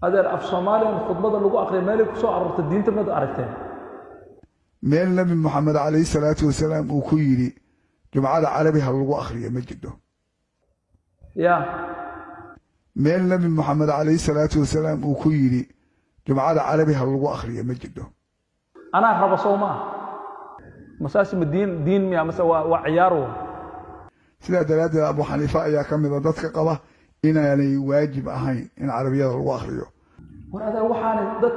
Adeer, af Soomaaliyan khudbada lagu aqriya meelay ku soo aroortay diinta mad aragteen? Meel Nebi Moxamed calayhi salaatu wasalaam uu ku yidhi jumcada carabi ha lagu akhriyo ma jirto. Ya. Meel Nebi Moxamed calayhi salaatu wasalaam uu ku yidhi jumcada carabi ha lagu akhriyo ma jirto. Anaa raba, sow ma ah? Masaasi ma diin diin miya mase waa ciyaar wa? Sidaa daraaddeed Abu Xaniifa ayaa ka mid a dadka qaba inaanay waajib ahayn in carabiyada lagu akhriyo. War adeer, waxaanay dad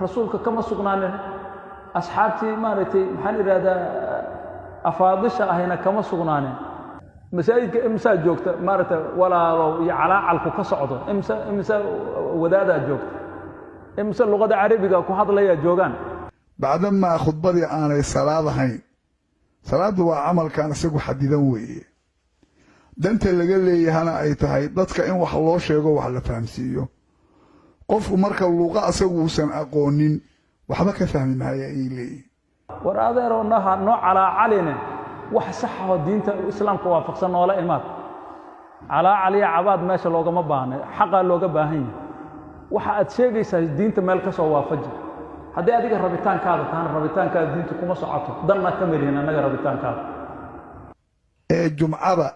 rasuulka kama sugnaanin, asxaabtii maaragtay, maxaan idhahdaa, afaadisha ahayna kama sugnaanin. Masaajidka imsaa joogta, maaragtay, walaalow iyo calaacalku ka socdo? Imse wadaadaa joogta? Imse luqada carabiga ku hadlayaa joogaan? Bacdamaa khudbadii aanay salaad ahayn, salaaddu waa camalkan isagu xadidan weeye, danta laga leeyahana ay tahay dadka in wax loo sheego, wax la fahamsiiyo. Qofku marka luuqa asagu uusan aqoonin waxba ka fahmi maayo ayay leeyihin. War adeeroo, naha noo calaacaline, wax saxahoo diinta islaamka waafaqsan noola imaad. Calaacal iyo cabaad meesha loogama baahna, xaqaa looga baahan yahay. Waxa aad sheegaysaa diinta meel ka soo waafaji. Haddii adiga rabitaankaada tahana, rabitaankaada diinta kuma socoto, danna ka melihin annaga rabitaankaada. Ee jumcada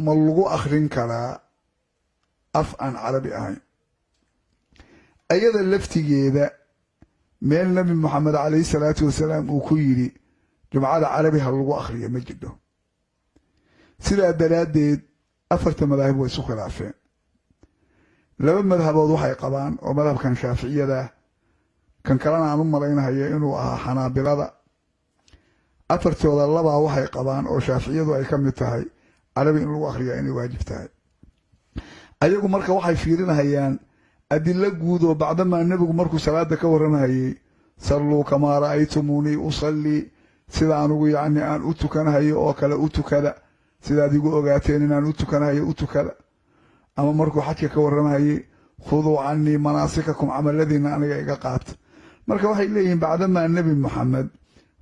ma lagu akhrin karaa af aan carabi ahayn? Ayada laftigeeda meel Nebi Moxamed calayhi salaatu wasalaam uu ku yidhi jumcada carabi ha lagu akhriyo ma jirto. Sidaa daraaddeed afarta madaahib way isu khilaafeen. Laba madhabood waxay qabaan, oo madhabkan shaaficiyada, kan kalena aan u malaynahayo inuu ahaa xanaabilada. Afartooda labaa waxay qabaan, oo shaaficiyadu ay ka mid tahay, carabi in lagu akhriyaa inay waajib tahay. Ayagu marka waxay fiirinahayaan adilo guud, oo bacdamaa nebigu markuu salaada ka warramahayey "salluu kamaa ra'aytumuunii usallii", sida anugu yacni aan u tukanahayo oo kale u tukada, sidaad igu ogaateen inaan u tukanahayo u tukada, ama markuu xajka ka warramahayey "khuduu cannii manaasikakum", camaladiina aniga iga qaata. Marka waxay leeyihiin, bacdamaa Nebi Moxamed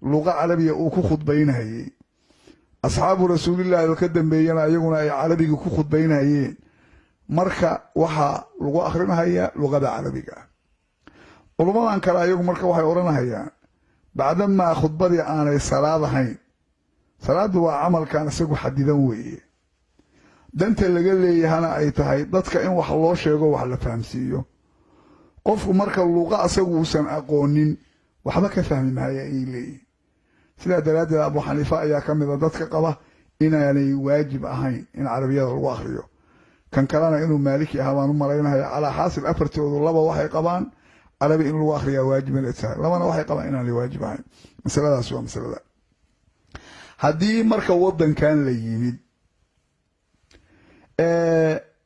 luqa carabiya uu ku khudbaynahayey, asxaabu rasuulillaahi oo ka dambeeyana iyaguna ay carabigii ku khudbaynahayeen, marka waxaa lagu akhrinhayaa luqada carabiga ah. Culummadan kale ayagu marka waxay odhanahayaan, bacdamaa khudbadii aanay salaad ahayn, salaaddu waa camalkan isagu xadidan weeye, danta laga leeyahana ay tahay dadka in wax loo sheego, wax la fahamsiiyo. Qofku marka luuqa asagu uusan aqoonin waxba ka fahmi maayo ayay leeyihin. Sidaa daraaddeed Abu Xaniifa ayaa ka mid a dadka qaba inaanay waajib ahayn in carabiyada lagu akhriyo. Kan kalena inuu Maaliki ahaa baan u malaynahaya. Calaa xaasil, afartoodu laba waxay qabaan carabi in lagu akhriyaa waajib inay tahay, labana waxay qabaan inaanay waajib ahayn. Masaladaas waa masalada. Haddii marka waddankan la yimid,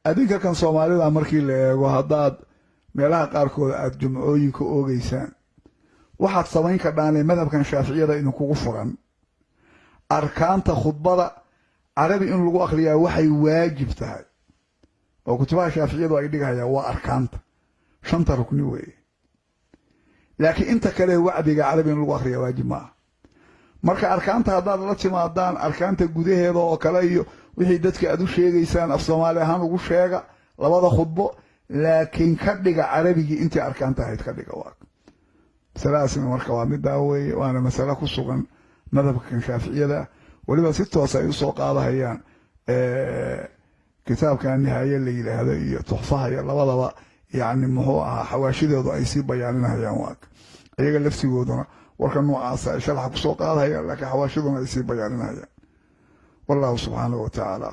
adinka kan Soomaalida markii la eego, haddaad meelaha qaarkood aada jumcooyinka oogeysaan, waxaad samayn kardhaanee madhabkan shaaficiyada idinkugu furan, arkaanta khudbada carabi in lagu akhriyaa waxay waajib tahay, oo kutubaha shaaficiyadu ay dhigahayaan, waa arkaanta shanta rukni weeye. Laakiin inta kale wacdiga carabi in lagu akhriyaa waajib ma ah. Marka arkaanta haddaad la timaadaan, arkaanta gudaheeda oo kale iyo wixii dadka aad u sheegaysaan af Soomaali ahaan ugu sheega labada khudbo, laakiin ka dhiga carabigii intii arkaanta ahayd ka dhiga. Waa masaladaasna marka waa midaa weeye, waana masale ku sugan madhabka kan shaaficiyada. Weliba si toos ay usoo qaadahayaan kitaabka Nihaaye la yidhaahdo iyo Tuxfaha iyo labadaba, yacni muxuu ahaa, xawaashidoodu ay sii bayaaninahayaan. Waa iyaga laftigooduna warka noocaasa ay sharaxa kusoo qaadahayaan, laakiin xawaashiduna ay sii bayaaninahayaan. Wallahu subxaanahu wa tacaala.